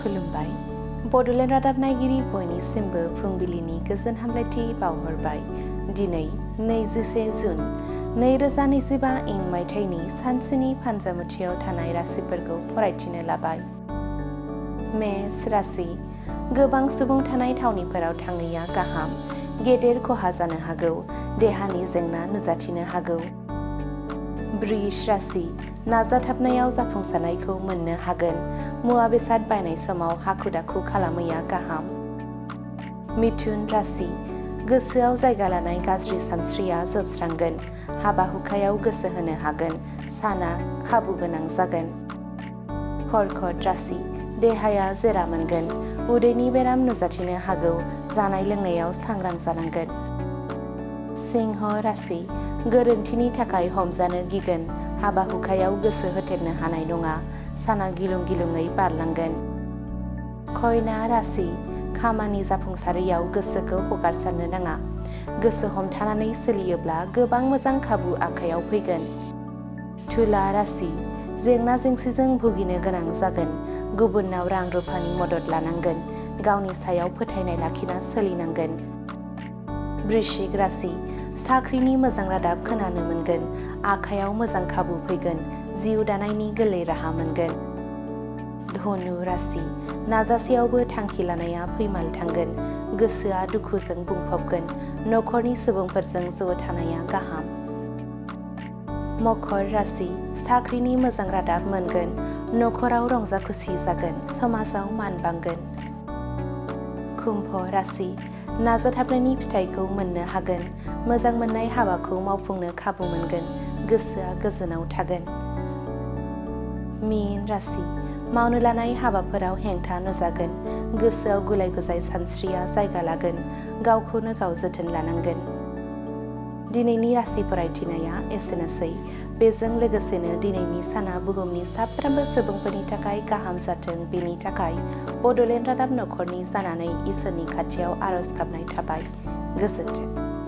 खुलुमबाय। बड'लेण्ड रादाब नायगिरि बयनिसिमबो फुंबिलिनि गोजोन हामलायथि बावहरबाय। दिनै 21 जुन 2025 इं मायथाइनि सानसेनि फानजामुथियाव थानाय राशिफोरखौ फरायथिनो लाबाय। मेष राशि। गोबां सुबुं थानाय थावनिफोराव थाङैया गाहाम। गेदेर खहा जानो हागौ। देहानि जेंना नुजाथिनो हागौ। वृष राशि। नाजाथाबनायाव जाफुंसारनायखौ मोननो हागोन। मुवा बेसाद बायनाय समाव हाखु दाखु खालामैया गाहाम। मिथुन राशि। गोसोआव जायगा लानाय गाज्रि सानस्रिया जोबस्रांगोन। हाबा हुखायाव गोसो होनो हागोन। साना खाबु गोनां जागोन। कर्कट राशि। देहाया जेरा मोनगोन। उदैनि बेराम नुजाथिनो हागौ। जानाय लोंनायाव सांग्रां जानांगोन। सिंह राशि। गोरोन्थिनि थाखाय हमजानो गिगोन। हाबा हुखायाव गोसो होथेरनो हानाय नङा। साना गिलुं गिलुङै बारलांगोन। कन्या राशि। खामानि जाफुंसारैयाव गोसोखौ हगारसारनो नाङा। गोसो हमथानानै सोलियोब्ला गोबां मोजां खाबु आखायाव फैगोन। तुला राशि। जेंना जेंसिजों भुगिनो गोनां जागोन। गुबुननाव रां रुफानि मदद लानांगोन। गावनि सायाव फोथायनाय लाखिना सोलिनांगोन। वृश्चिक राशि। साख्रिनि मोजां रादाब खोनानो मोनगोन। आखायाव मोजां खाबु फैगोन। जिउ दानायनि गोरलै राहा मोनगोन। धनु राशि। नाजासेयावबो थांखि लानाया फैमाल थांगोन। गोसोआ दुखुजों बुंफबगोन। नखरनि सुबुंफोरजों ज' थानाया गाहाम। मकर राशि। साख्रिनि मोजां रादाब मोनगोन। नखराव रंजा खुसि जागोन। समाजाव मान बांगोन। कुम्भ राशि। नाजाथाबनायनि फिथाइखौ मोननो हागोन। मोजां मोननाय हाबाखौ मावफुंनो खाबु मोनगोन। गोसोआ गोजोनाव थागोन। मीन राशि। मावनो लानाय हाबाफोराव हेंथा नुजागोन। गोसोआव गुलाय गुजाय सानस्रिया जायगा लागोन। गावखौनो गाव जोथोन लानांगोन। दिनैनि राशि फरायथिनाया एसेनोसै। बेजों लोगोसेनो दिनैनि साना बुहुमनि साफ्रोमबो सुबुंफोरनि थाखाय गाहाम जाथों बेनि थाखाय बड'लेण्ड रादाब नखरनि जानानै इसोरनि खाथियाव आरज गाबनाय थाबाय। गोजोन्थों।